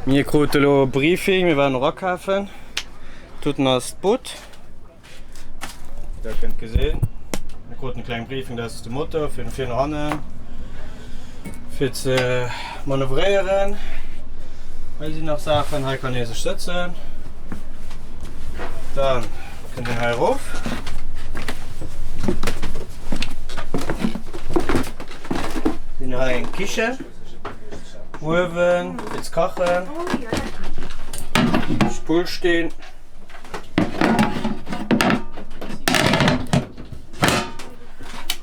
Mir krute elo e Briefing, mir waren och akafen. Doten ass d'Boot, wéi der kënnt gesinn. Mir kruten e klenge Briefing, dat ass de Motor fir no vir no hannen, fir ze manövréieren. Hei sinn nach Saachen, hei kann ee sech sëtzen. Dann kënnt een hei erof. Sinn hei eng Kichen, Uewen fir ze kachen, Spullsteen.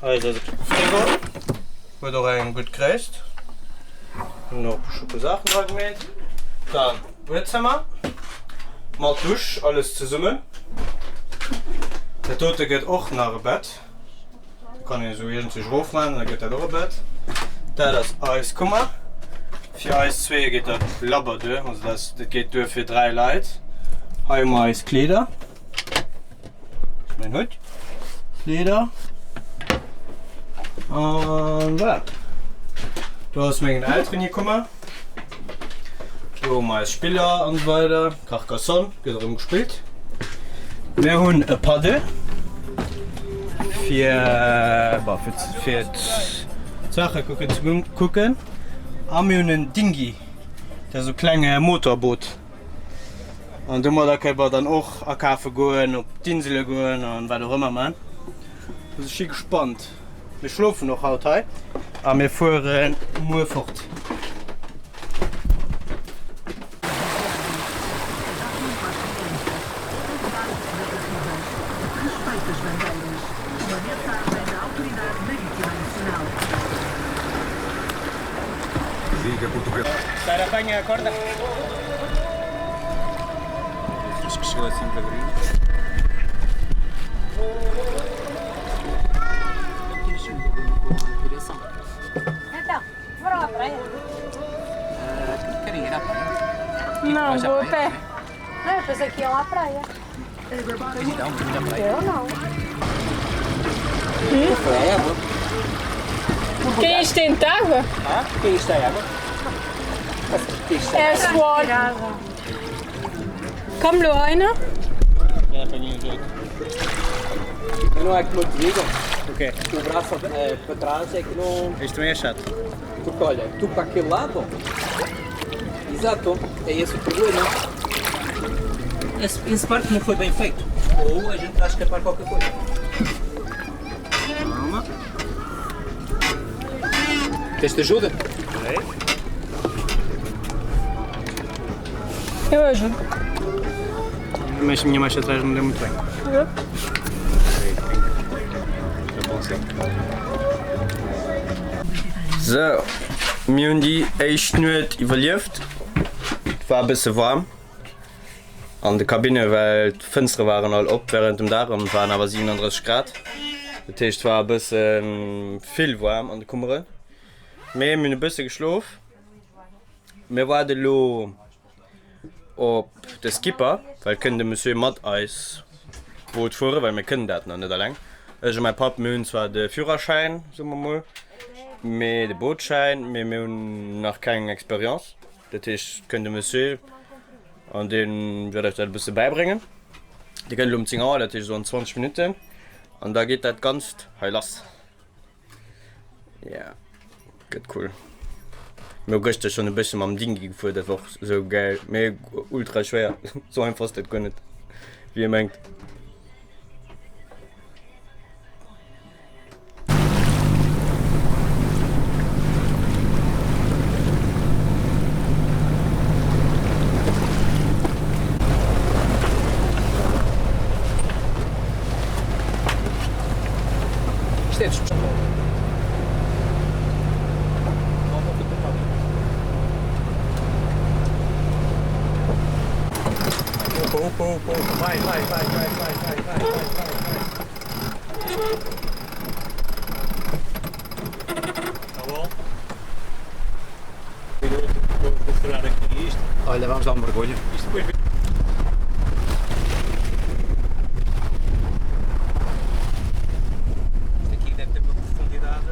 Hei ass eise Frigo, huet och eng gutt Gréisst. Hunn och e puer Saachen dra gemeet. Dann Buedzëmmer mat Dusch, alles zesummen. Dat dote gëtt och nach e Bett. Do kann een esou iergendswéi erof maachen an da gëtt dat och e Bett. Dat ass eis Kummer. Fir eis zwee geet dat labber duer. Also dat, dat geet duer fir 3 Leit. Hei hu mer eis Kleeder. Mäin Hutt, Kleeder an voilà. Do ass mengen Elteren hir Kummer. Do hu mer eis Spiller an esou weider. Carcassonne gëtt erëm gespillt. Mir hunn e Paddel fir, bon, fir, fir d'Saache kucken ze kucken. A mir hunn en Dinghy, dat ass e klenge Motorboot. An domadder kënne mer dann och akafe goen, op d'Insele goen an wat och ëmmer man. Also ech si gespannt. Mir schlofen och haut hei a mir fuere muer fort. Não, vou a pé. Não, eu pensei que iam à praia. Eu não. Quem isto tem água? Quem isto é água? É suor. Komm lo heihinner. Eu não é como eu te digo. O quê? O braço eh, para trás é que não. Isto também é chato. Porque olha, tu para aquele lado. Exato, é esse o problema. Esse, esse barco não foi bem feito. Ou a gente está a escapar qualquer coisa. Calma. Queres te ajuda? Eu ajudo. Mas a minha marcha atrás não deu muito bem. Sou, mir hunn déi éischt Nuet iwwerlieft. Et war e bësse waarm an de Kabinne well d'Fënstere waren all op wärend dem Dag an et waren awer 37 Grad. Dat heescht et war e bësse vill waarm an de Kummeren. Mee mir hunn e bësse geschlof. Mir waarde lo op de Skipper, well kënnt de Monsieur mat eis Boot fueren, well mir kënnen dat nach net alleng. Ech a mäi Papp, mir hunn zwar de Führerschäin, soe mer mol, mee de Bootschäin, mee mir hunn nach keng Expérience. Dat heescht, et kënnt e Monsieur an dee wäert eis dat e bësse bäibréngen. Dee kënnt elo um 10 Auer, dat heescht esou an 20 Minutten an da geet dat Ganzt hei lass. Ja, gëtt cool. Mir hu gëschter schonn e bësse mam Dinghy gefuer, dat war och sou gäil, mee ultra schwéier. Sou einfach ass dat guer net, wéi ee mengt. Opa, opa, opa, vai, vai, vai, vai, vai, vai, vai, vai, vai, vai. Tá bom? Vou mostrar aqui isto. Olha, vamos dar um mergulho. Isto depois Isto aqui deve ter uma profundidade.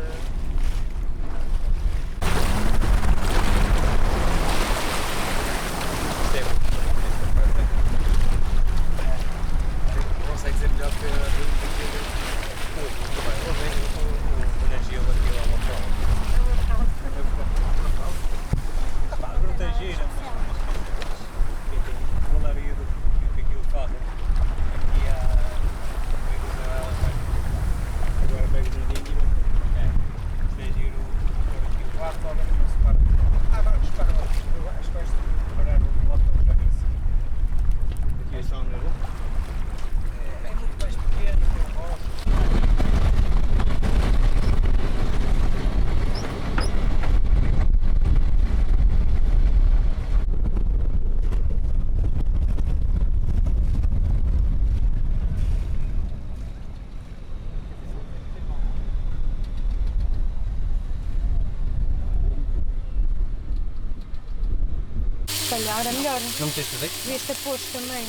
calhar, é melhor. Não meteste azeite? Devias ter posto também.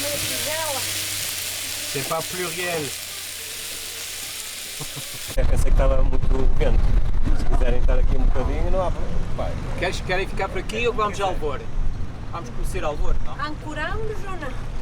Meia tigela. C'est pas pluriel. Eu pensei que estava muito vento. Se quiserem estar aqui um bocadinho, não há problema. Pai. Queres, querem ficar por aqui ou vamos a Alvor? Vamos conhecer Alvor, não? Ancoramos ou não?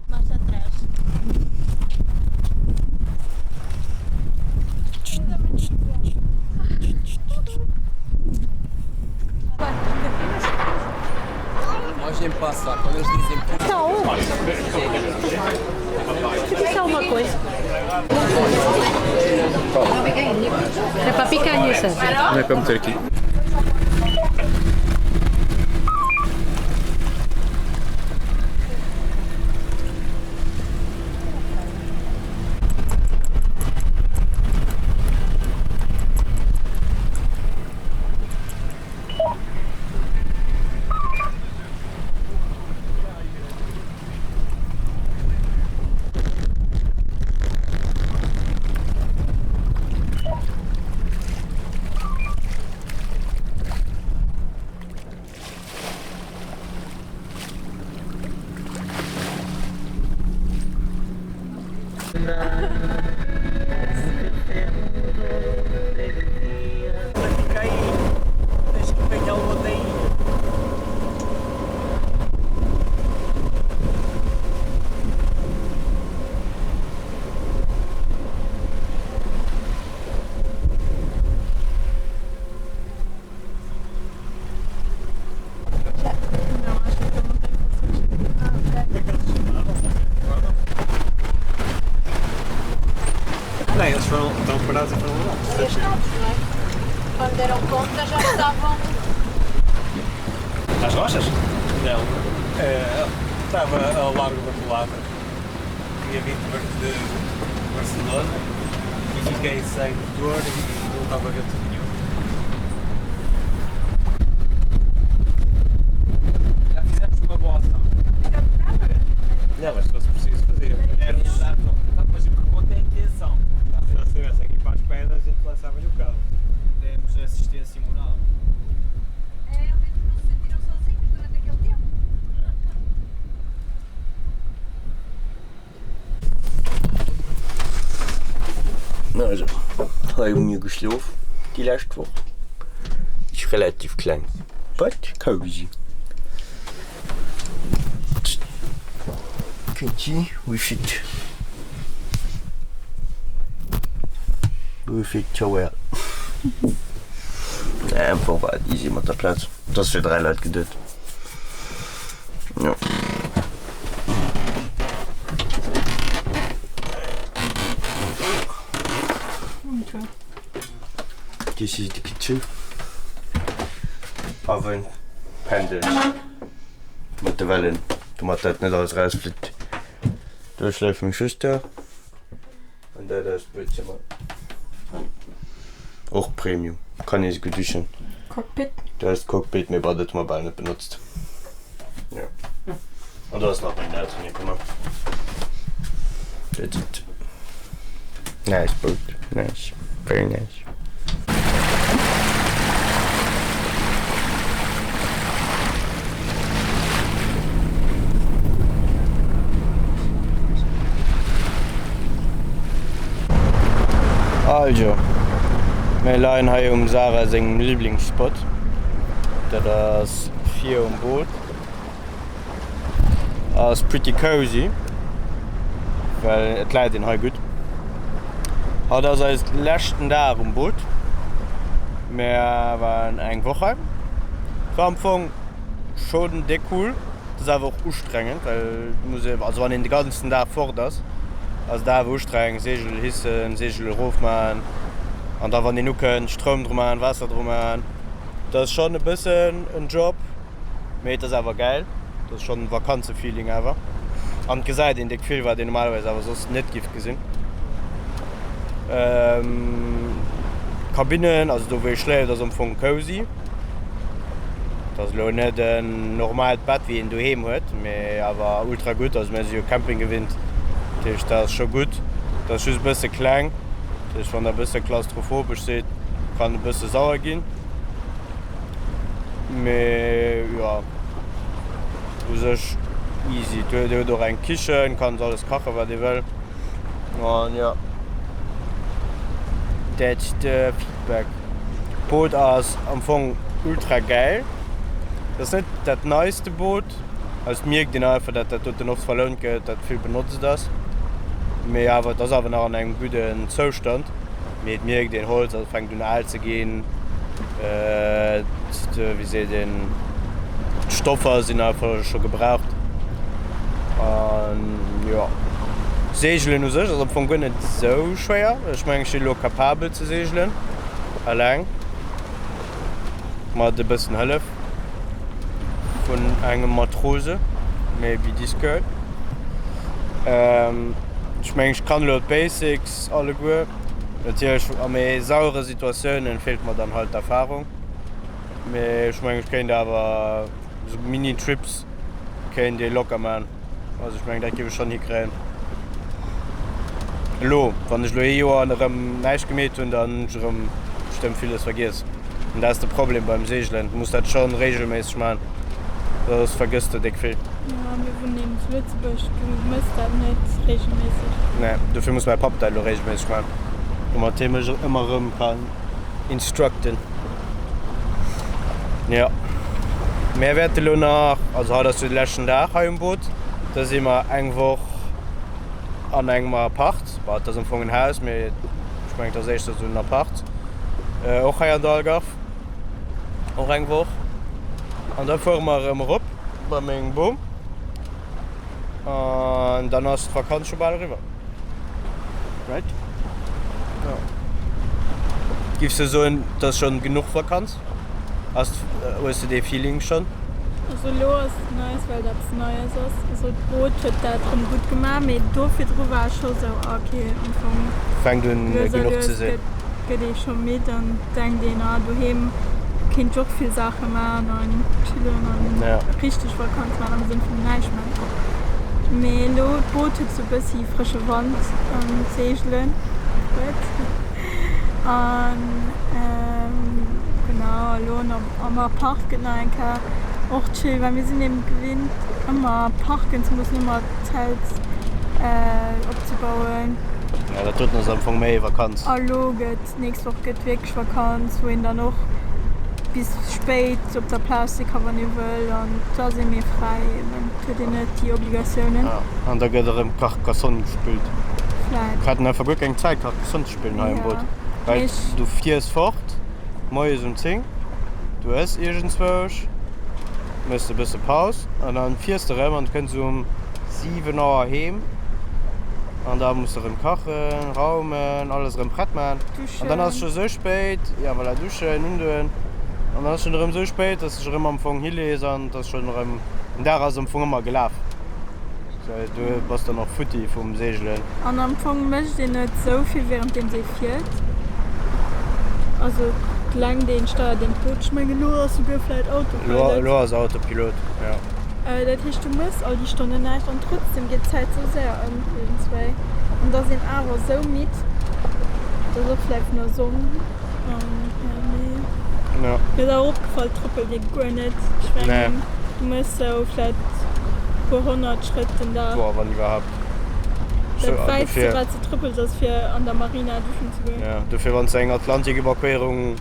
Mais atrás. Nós nem passar, quando eles dizem Então. Tu disse alguma coisa? É para picanha, Sérgio. Não é para meter aqui. Fica aí. Tens que pegar o outro aí. Não, eles foram, estão parados e foram levados. Gastados, não é? Quando deram conta já estavam. Às rochas? Não. Eh, estava ao largo da Colada. Tinha vindo de Bar- de Barcelona e fiquei sem motor e não estava vento nenhum. Já fizemos uma boa ação. Não, mas se fosse preciso fazia. Mas o que conta é a intenção. Se eles estivessem aqui para as pedras, a gente lançava-lhe o cabo. Demos assistência moral. É, ao menos não se sentiram sozinhos durante aquele tempo. Also, hei hu mir geschlof déi lescht Woch. Ist relativ kleng, but cozy. Can see we fit. We fit so well. Nee, am Fong war et easy mat der Plaz. Et ass fir 3 Leit geduet. Jo. This is the kitchen. Oven, Pendel mat de Wellen, domat dat net alles rausflitt. Do schléift meng Schwëster an dat ass d'Buedzëmmer. Och Premium, kann ee souguer duschen. Cockpit. Do ass d'Cockpit, mee bon, dat hu mer bal net benotzt. Jo. An do ass nach meng Elteren hir Kummer. That's it. Nice boat, nice, very nice. Also, mir leien hei um Sarah sengem Liblingsspot. Dat ass vir um Boot. Ass pretty cozy, well et läit een hei gutt. Haut ass eis leschten Dag um Boot. Mir waren eng Woch hei. War am Fong schonn déck cool. Et ass awer och ustrengend, well et muss ee, also wann een de ganzen Dag fort ass, ass et awer ustrengend, Seegel hissen, Seegel erofmaen an da wann een ukënnt, Stroum dru man, Waasser dru man. Dat ass schonn e bëssen en Job. Mee et ass awer gäil. Et ass schonn Vakanzefeeling awer. An et gesäit een déck vill, wat een normalerweis awer soss net giff gesinn. D'Kabinnen, also do wou ee schléift, ass am Fong cozy. Et ass elo net en normaalt Bett wéi een doheem huet, mee awer ultra gutt. Also mir si jo Camping gewinnt, dat heescht dat ass scho gutt. Et ass just e bësse kleng, dat heescht wann der e bësse klaustrophobesch sidd, kann e bësse sauer ginn. Mee jo, u sech easy. Et huet och eng Kichen, kann alles kachen wat ee wëll. An jo, that's the feedback. D'Boot ass am Fong ultra gäil. Et ass net dat neiste Boot, also et mierkt een einfach dat dat doten oft verlount gëtt, dat vill benotzt ass. Mee awer et ass awer nach an engem gudden Zoustand. Mee et mierkt een, Holz fänkt un al ze ginn, wéi seet een, d'Stoffer sinn einfach scho gebraucht. An jo, Seegelen u sech ass am Fong guer net esou schwéier. Ech mengen, ech sinn elo capabel ze seegelen, eleng, mat e bëssen Hëllef vun engem Matrose, maybe this girl. Ech mengen, ech kann elo d'Basics. Alleguer. Natierlech a méi sauere Situatiounen feelt mer dann halt d'Erfahrung. Mee ech mengen ech kéint awer sou Mini Trips kéint ee locker man. Also ech mengen dat géif ech schonn hikréien. Elo wann ech elo ee Joer an erëm näischt gemeet hunn, dann hunn ech erëm bestëmmt villes vergiess. An dat ass de Problem beim Seegelen, du muss dat schonn regelméisseg man, soss vergëss de déck vill. Jo, mir wunnen eben zu Lëtzebuerg, du mëss dat net regelméisseg. Nee, dofir muss mäi Papp dat elo regelméisseg man, domat hie mech ëmmer erëm kann instructen. Jo, mär wäerte lo nach, also haut ass jo de leschten Dag hei um Boot, da si mer eng Woch an engem Apart, bon, et ass am Fong en Haus, mee ech mengen et ass éischter esou en Apart. Och hei an der Algarve, och eng Woch. An da fuere mer erëm erop bei mengem Bom. An dann ass d'Vakanz scho bal eriwwer. Right? Ja. Giffs de soen, et ass schonn genuch Vakanz? Ass, hues de dee Feeling schonn? Also elo ass et nice, well et eppes Neies ass. Also d'Boot huet dat erëm gutt gemaach, mee do virdru war ech scho sou, ah ok, am Fong Fänkt un lues a genuch lues ze sinn. gëtt gëtt ee scho midd an denkt een, ah doheem kéint ech och vill Saache maachen an chillen an Ja. richteg Vakanz maachen am Sënn vun näischt maachen. Mee elo d'Boot huet sou e bëssi frësche Wand an d'Seegelen bruet. An genau elo am Park gëtt nach eng Kéier och chill, well mir sinn eben gewinnt ëmmer parken ze mussen, ëmmer d'Zelt opzebauen. Jo, dat doten ass am Fong méi Vakanz. A lo gëtt, d'nächst Woch gëtt wierklech Vakanz, wou een dann och bis spéit op der Plage si ka wann ee wëll an da ass ee méi fräi eben, et huet een net déi Obligatiounen. An da gëtt erëm Carcassonne gespillt. Vläit. Mir haten einfach guer keng Zäit Carcassonne ze spillen hei um Boot, well du fiers fort moies um 10, du ëss iergendzwousch, méchs e bësse Paus an dann fiers de erëm an du kënns um 7 Auer heem an da muss de erëm kachen, raumen, alles erëm prett maachen an dann ass et scho sou spéit, jo voilà, duschen, undoen an dann ass et schonn erëm sou spéit, dass de dech erëm am Fong hilees an et ass schonn erëm, den Dag ass am Fong ëmmer gelaf. Du bass dann och futti vum Seegelen. An am Fong mécht een net sou vill währenddeems ee fiert. Also et lenkt een, steiert een d'Boot. Ech mengen elo ass souguer vläit Autopilot. Elo ass Autopilot, jo. Dat heescht du méchs all déi Stonnen näischt an trotzdem geet d'Zäit sou séier ëm iergendswéi. An da ass een awer sou midd. Dat ass och vläit vun der Sonn. Ja. Mir ass awer opgefall, trëppelt ee guer net. Ech mengen, du méchs sou vläit puer 100 Schrëtt den Dag. Boah, wann iwwerhaapt. Dat wäitste wat s de trëppels ass fir an der Marina duschen ze goen. Ja, dofir wann s de eng Atlantik-Evakuéierung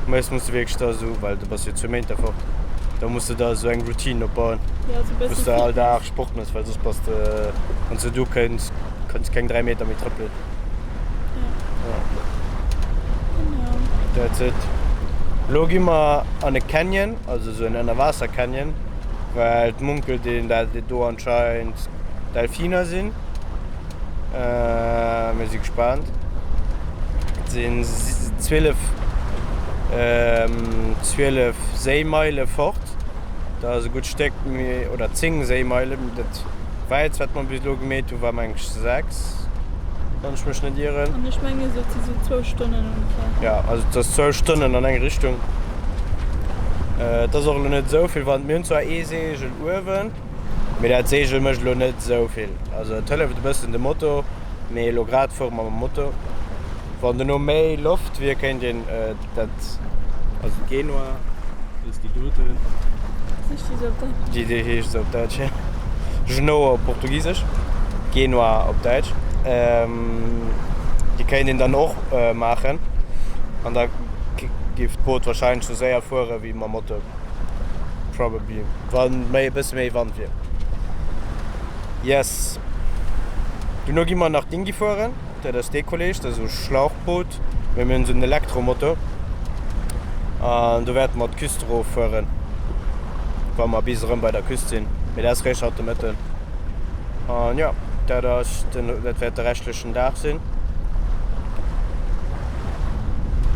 méchs, muss de wierklech da sou, well du bass jo zwou Méint da fort, da muss de der sou eng Routine opbauen, Ja, sou wou s bëssen de all Fitness. Dag Sport méchs, well soss bass de, wann s de du kënns, kënns keng 3 Meter méi trëppelen. That's it. Lo gi mer an e Canyon, also sou en Ënnerwaasser-Canyon, well et munkelt een, dat et do anscheinend Delfiner sinn. Mir si gespaant. Et sinn 12, 12 Séimeile fort. Dat ass e gutt Stéck méi, oder 10 Séimeilen. Dat wäitst, wat mer bis elo gemeet hunn, war meng ech 6, wann ech mech net ieren. An ech mengen, et si sou zwou Stonnen ongeféier. Jo, also et ass zwou Stonnen an eng Richtung. Et ass och elo net esou vill Wand. Mir hunn zwar ee Seegel uewen, mee dat Seegel mécht elo net esou vill. Also et hëlleft e bëssen de Moto, mee elo grad fuere mer mam Moto. Wann dono méi Loft wier, kéint een dat, also d'Genua, dat ass déi doten. Heescht déi esou op Däitsch? Déi déi heescht esou op Däitsch, jo. Genoa op Portugisesch, Genua op Däitsch. Déi kéint een dann och maachen an da géif d'Boot warscheinlech sou séier fuere wéi mam Moto. Probably, wann méi e bësse méi Wand wier. Yes. Dono gi mer nach Dinghy fueren. Dat ass dee Kolleg, dat ass esou e Schlauchboot, mee mir hunn esou en Elektromotor an do wäerte mer d'Küst erof fueren, wa mer bis erëm bei der Küst sinn. Mee dat ass réischt haut de Mëtten. An jo, dat ass den, dat wäert de reschtlechen Dag sinn.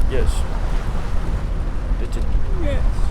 Yes. Yes.